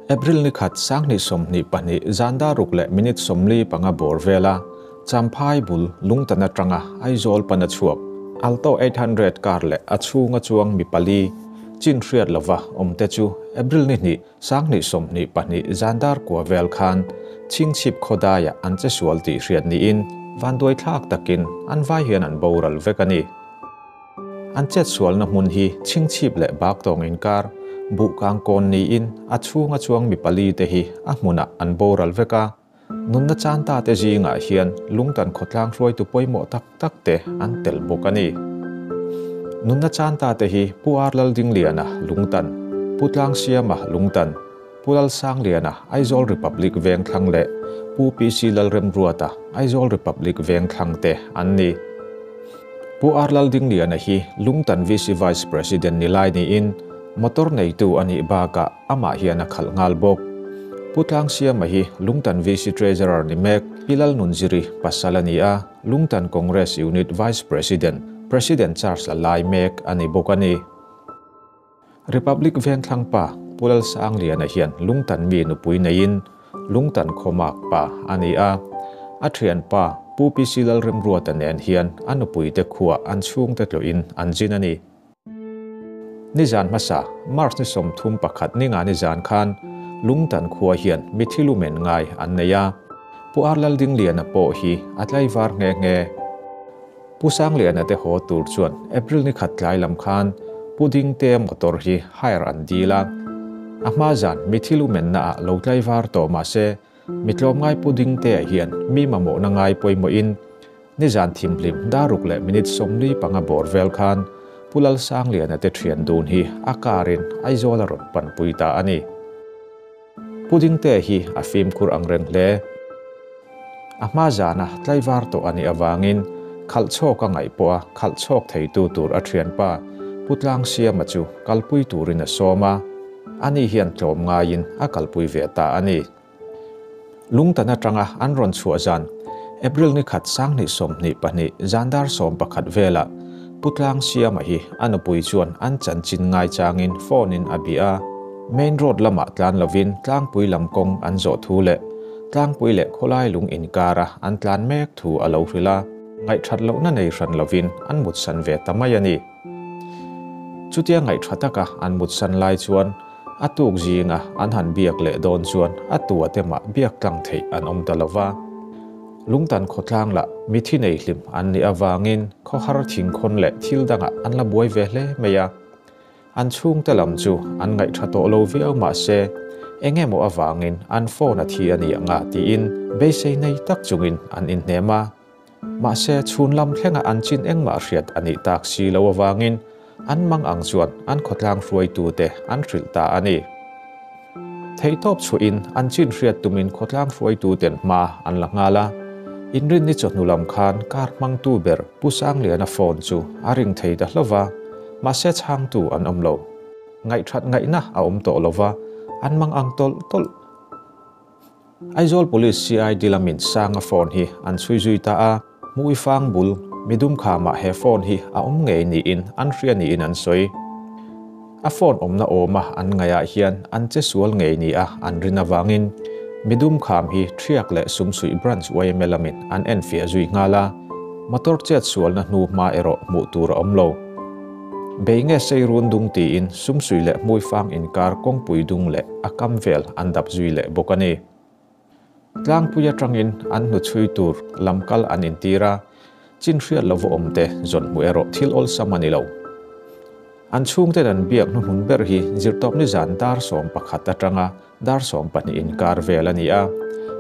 April ni khat 2022 zan dar ruk leh minute 45 bawr vela Champhai bul Lungtan atanga Aizawl pana chhuak Alto 800 car leh a chhunga chuang mi pali chin hriat lova awmte chu April ni hnih 2022 zan dar kua vel khan Chhingchhip khawdaiah an che sual tih hriat niin vanduai thlak takin an vai hian an boral vek a ni. An chet sualna hmun hi Chhingchhip leh Baktawng inkar Buhkang kawn niin a chhunga chuang mi pali te hi a hmunah an boral vek a. Nunna chan ta te zingah hian Lungtan khawtlang hruaitu pawimawh tak tak te an tel bawk a ni. Nunna chan ta te hi Pu Ar Laldingliana, Lungtan, Pu Tlangsiama, Lungtan, Pu Lalsangliana, Aizawl Republic Vengthlang leh Pu PC Lalremruata, Aizawl Republic Vengthlang te an ni. Pu Ar Laldingliana hi Lungtan VC Vice President ni lai niin motor neitu a nih bakah amah hian a khalh nghal bawk. Pu Tlangsiama hi Lungtan VC Treasurer ni mek Pi Lalnunziri pasal a ni a, Lungtan Congress Unit Vice President, President Charge la lai mek a ni bawk a ni. Republic Vengthlang pa Pu Lalsangliana hian Lungtan mi nupui neiin Lungtan khawmak pa a ni a. A thianpa Pu PC Lalremruata nen hian a nupuite khuah an chhungte tlawhin an zin a ni. Nizan hmasa, March ni 31 ninga nizan khan Lungtan khua hian mithi lumen ngai an nei a. Pu Ar Laldingliana pawh hi a tlaivar nghe nghe. Pu Sangliana te haw tur chuan April ni khat tlai lam khan Pu Dingte motor hi hire an dil a. A hma zan mi thil umenna ah lo tlaivar tawh mah se mi tlawmngai Pu Dingte hian mi mamawhna ngai pawimawhin nizan thimhlim daruk leh minute 45 bawr vel khan Pu Lalsangliana te thian dun hi a car in Aizawl a rawn panpui ta a ni. Pu Dingte hi a fimkhur ang reng hle. A hma zana tlaivar tawh a nih avangin khalh chhawk a ngaih pawh a khalh chhawk theitu tur a thianpa Pu Tlangsiama chu kalpui turin a sawm a, ani hian tlawm ngaiin a kalpui ve ta a ni. Lungtan atanga an rawn chhuah zan April ni khat 2022 zan dar 11 velah Pu Tlangsiama hi a nupui chuan an chanchin ngai changin phone in a bia a. Main road lamah tlan lovin tlangpui lam kawng an zawh thu leh tlangpui leh khawlai lung inkara an tlan mek thu a lo hrilh a, ngaihthat lohna nei hran lovin an mutsan ve ta mai a ni. Chutia ngaihtha taka an mutsan lai chuan a tuk zinga an han biak leh dawn chuan a tua te mah biak tlang theih an awm ta lova. Lungtan khawtlang lah mithi nei hlim an nih avangin khawhar thingkhawn leh thil dangah an la buai ve hle mai a. An chhungte lam chu an ngaihtha tawh lo viau mah se eng emaw avangin an phone a thi a ni ang a tiin beisei nei tak chungin an inhnem a. Mahse chhun lam thlenga an chin engmah hriat a nih tak si lo avangin an mang ang chuan an khawtlang hruaitute an hrilh ta a ni. Theihtawp chhuahin an chin hriat tumin khawtlang hruaituten hma an la nghal a. Inrinni chawhnu lam khan car hmangtu ber Pu Sangliana phone chu a ring thei ta hlauh a, mahse chhangtu an awm lo. Ngaihthat ngaihna a awm tawh lo va, an mang ang tawlh tawlh. Aizawl Police CID lamin Sanga phone hi an chhui zui ta a, Hmui fang bul midum khamah he phone hi a awm ngei niin an hria niin an sawi. A phone awmna awma an ngaihah hian an che sual ngei nia an rin avangin midum kham hi Thiak leh Sumsuih Branch yma lamin an enfiah zui nghal a, motor chet sualna hnu hma erawh hmuh tur a awm lo. Bei nge sei run dung tiin Sumsuih leh Hmui fang inkar kawngpui dung leh a kam vel an dap zui leh bawk a ni. Tlangpui atangin an hnuchhui tur lam kal an intir a, chin hriat lova awmte zawn hmu erawh thil awlsam a ni lo. An chhungten an biak hnuhnun ber hi zirtawpni zan dar 11 atanga dar 12 inkar vel a ni a,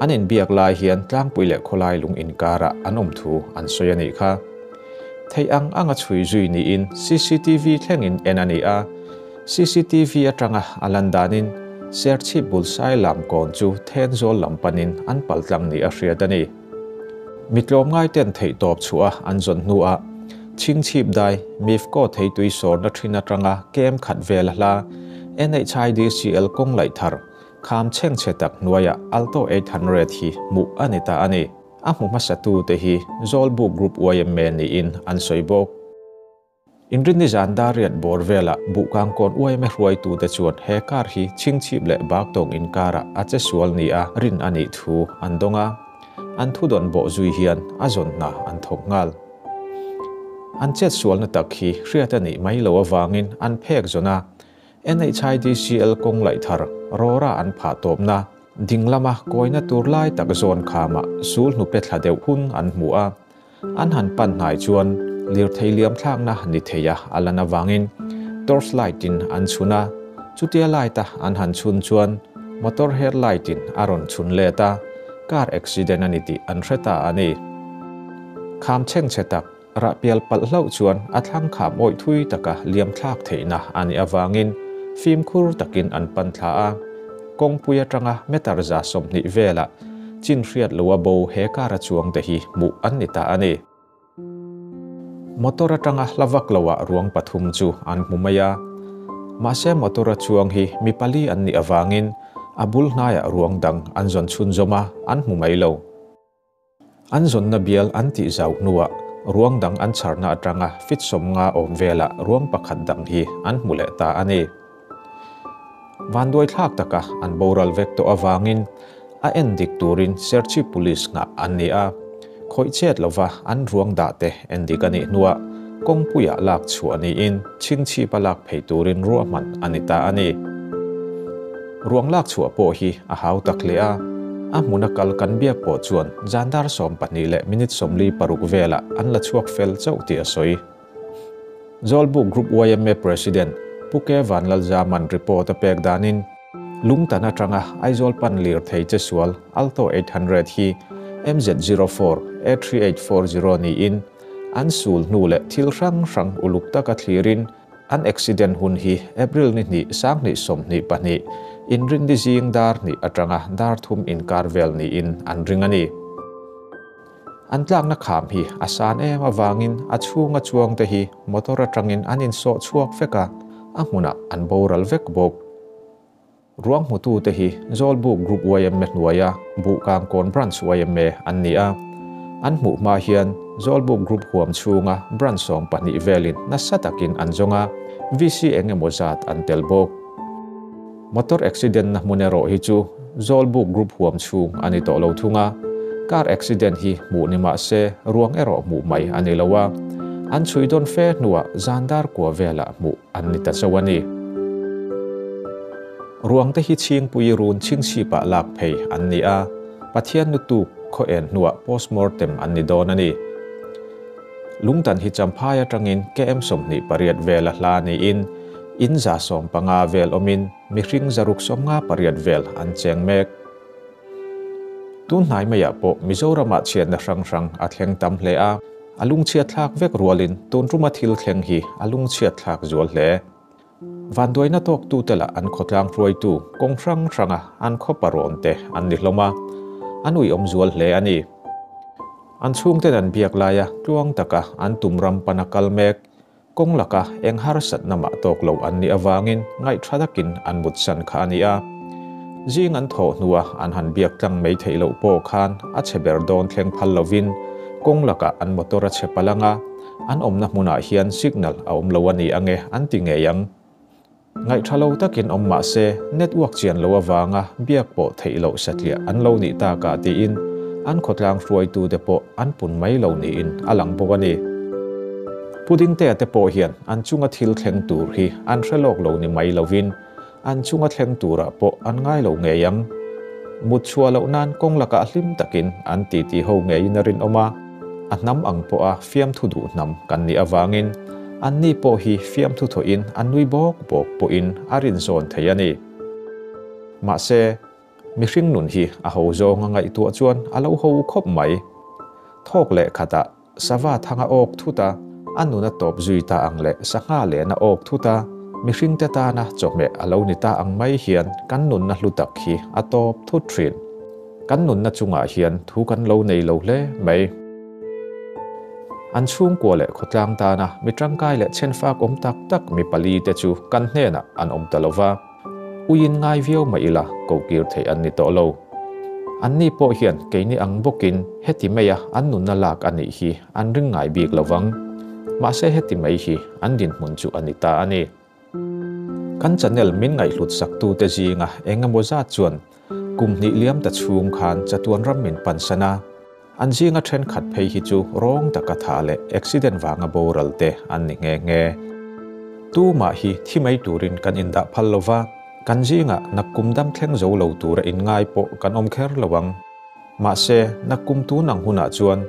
an inbiak lai hian tlangpui leh khawlai lung inkarah an awm thu an sawi a nih kha. Theih ang anga chhui zui niin CCTV thlengin en a ni a, CCTV atanga a lan danin Serchhip bul sai lam kawn chu Thenzawl lam panin an paltlang ni a hriat a ni. Mi tlawmngai ten theihtawp chhuah a an zawn hnuah Chhingchhip dai Mifco theitui sawrna thin atanga kem khat vel a hla NHIDCL kawng laih thar kham chhengchhe tak hnuaiah Alto 800 hi hmuh a ni ta a ni. A hmu hmasatu te hi Zawlbuk Group yma niin an sawi bawk. Inrinni zan dar riat bawr velah Buhkangkawn yma hruaitute chuan he car hi Chhingchhip leh Baktawng inkarah a che sual nia rin a nih thu an dawng a, an thudawn bawh zui hian a zawn hna an thawk nghal. An chet sualna tak hi hriat a nih mai loh avangin an phek zawn a, NHIDCL kawng laih thar rawra an phah tawpna ding lama kawina tur lai tak zawn khamah sul hnupe thla deuh hun an hmu a. An han pan hnai chuan lirthei liam thlakna ni thei a a lan avangin torch light in an chhun a, chutia light a an han chhun chuan motor head light in a rawn chhun let a, car accident a ni tih an hre ta a ni. Kham chhengchhe tak rah pial palh hlauh chuan a thlang kham awih thui taka liam thlak theihna a nih avangin fimkhur takin an pan thla a, kawngpui atanga meter 120 velah chin hriat loa bo he car a chuang te hi hmuh an ni ta a ni. Motor atanga hla vak loah ruang pathum chu an hmu mai a. Mahse motor a chuang hi mi pali an nih avangin a bul hnaiah ruang dang an zawn chhunzawm a, an hmu mai lo. An zawnna bial an tih zau hnuah ruang dang an chharna atanga fit 50 awm velah ruang pakhat dang hi an hmu leh ta a ni. Vanduai thlak taka an boral vek tawh avangin a en dik turin Serchhip Police nghah an ni a, khawih chet lova an ruang dah te en dik a nih hnuah kawngpuiah lak chhuah niin Chhingchhipa lak phei turin ruahman a ni ta a ni. Ruang lak chhuah pawh hi a hau tak hle a, a hmuna kal kan biak pawh chuan zan dar 12 leh minute 46 velah an la chhuak fel chauh tih a sawi. Zawlbuk Group yma President Pu Ke Vanlalzaman report a pek danin Lungtan atanga Aizawl pan lirthei che sual Alto 800 hi MZ04 A3840 niin an sul hnu leh thil hrang hrang uluk taka thlirin an accident hun hi April ni hnih 2022 inrinni zing dar hnih atanga dar thum inkar vel niin an ring a ni. An tlakna kham hi a san em avangin a chhunga chuang te hi motor atangin an insawh chhuak vek a, a hmunah an boral vek bawk. Ruang hmutu te hi Zawlbuk Group yma hnuaia Buhkangkawn Branch yma an ni a. An hmuh hma hian Zawlbuk Group huam chhunga branch 12 velin nasa takin an zawng a, VC eng emaw zat an tel bawk. Motor accident na hmun erawh hi chu Zawlbuk Group huam chhung a ni tawh lo thung a, car accident hi hmuh ni mah se ruang erawh hmuh mai a ni lo a, an chhui dawn fe hnuah zan dar kua velah hmuh an ni ta chauh a ni. Ruang te hi Chhingpui run Chhingchhipah lak phei an ni a, Pathian nutuk khaw en hnuah postmortem an ni dawn a ni. Lungtan hi Champhai atangin KM 28 vel a hla niin in 150 vel awmin mihring 658 vel an cheng mek. Tun hnai maiah pawh Mizoramah chhiatna hrang hrang a thleng tam hle a, a lungchhiat thlak vek rualin tun ruma thil thleng hi a lungchhiat thlak zual hle. Vanduaina tawk tu te lah an khawtlang hruaitu kawng hrang hranga an khaw parawn te an ni hlawm a, an uiawm zual hle a ni. An chhungten an biak laia tluang taka an tum ram pana kal mek, kawng laka eng harsatna mah tawk lo an nih avangin ngaihtha takin an mutsan kha a ni a. Zing an thawh hnua an han biak tlang mai theih loh pawh khan a chhe ber dawn thleng phal lovin kawng laka an motor a chhe palh anga an awmna hmunah hian signal a awm lo a ni ange an ti ngei ang. Ngaihtha lo takin awm mah se network chian lo avanga biak pawh theih loh satliah an lo nih takah tiin an khawtlang hruaitu te pawh an pun mai lo niin a lang bawk a ni. Puding te te pawh hian an chunga thil thleng tur hi an hre lawk lo ni mai lovin an chunga thleng turah pawh an ngai lo ngei ang. Mut chhuah loh nan kawng lakah hlim takin an ti ti ho ngeiin a rinawm a, a hnam ang pawha fiamthu duh hnam kan nih avangin an ni pawh hi fiamthu thawhin an nui bawk bawk pawhin a rin zawn thei a ni. Mahse, mihring nun hi a ho zawng a ngaihtuah chuan a lo ho khawp mai. Thawk leh khatah sava thanga awk thut a, a nun a tawp zui ta ang leh sangha lehna awk thut a, mihring te tana chawhmeh a lo ni ta ang mai hian kan nunna hlu tak hi a tawp thut thin. Kan nunna chungah hian thu kan lo nei lo hle mai. An chhungkua leh khawtlang tana mi tangkai leh chenfak awm tak tak mi pali te chu kan hnenah an awm ta lova. Uiin ngai viau mai ila ko kir thei an ni tawh lo. An ni pawh hian keini ang bawkin heti maia an nunna lak a nih hi an ring ngai bik lovang. Mahse heti mai hi an dinhmun chu a ni ta a ni. Kan channel min ngaihhlut saktute zinga eng emaw zat chuan kum hnih liam ta chhung khan chatuan ram min pansan a, an zinga thenkhat phei hi chu rawng taka tha leh accident vanga boral te an ni nghe nghe. Tumah hi thi mai turin kan indah phal lo va, kan zingah nakkum dam thleng zo lo tura inngai pawh kan awm kher lo ang. Mahse, nakkum tun ang hunah chuan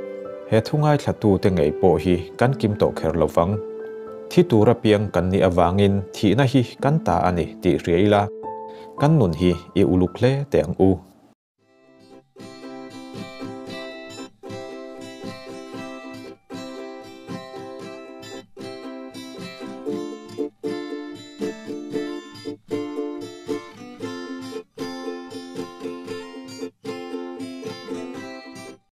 he thu ngaithlatute ngei pawh hi kan kim tawh kher lo vang. Thi tur apiang kan nih avangin thihna hi kan ta a ni tih hria ila, kan nun hi i uluk hle teh ang u.